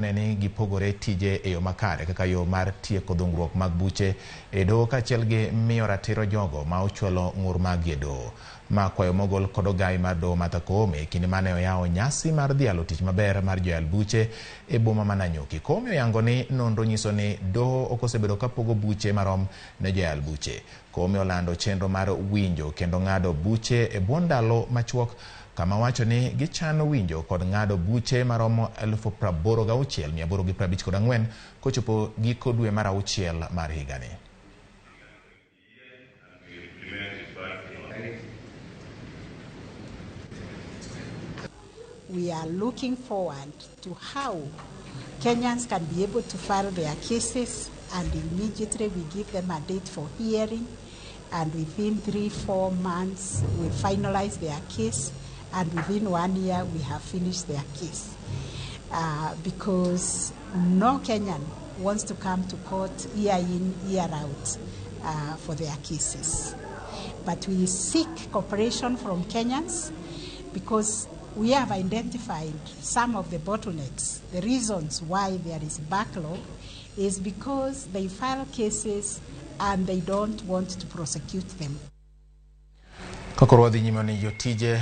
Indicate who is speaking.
Speaker 1: Ne ni gipogore tije e yo makare kaka yo mar tieko dhungruok mag buche e doho kaachiel gi miyo ratiro jogo ma ochwalo ng'ur maggi e doho. Ma kwayo mogol kod ogai mar doho Martha Koome e kinde mane oyawo nyasi mar dhialo tich maber mar joyal buche e boma ma Nanyuki. Koome oyango ni nonro nyiso ni doho ok osebedo kapogo buche marom ne joyal buche. Koome olando chenro mar winjo kendo ng'ado buche e bwo ndalo machuok kama wacho ni gichano winjo kod ng'ado buche maromo 86,854 kochopo giko dwe mar auchiel mar higani.
Speaker 2: We are looking forward to how Kenyans can be able to file their cases, and immediately we give them a date for hearing, and within 3-4 months we finalize their case, and within 1 year we have finished their case. Because no Kenyan wants to come to court year in, year out for their cases. But we seek cooperation from Kenyans because we have identified some of the bottlenecks. The reasons why there is backlog is because they file cases and they don't want to prosecute them.
Speaker 1: Kakoro wadhi nyime ni jotije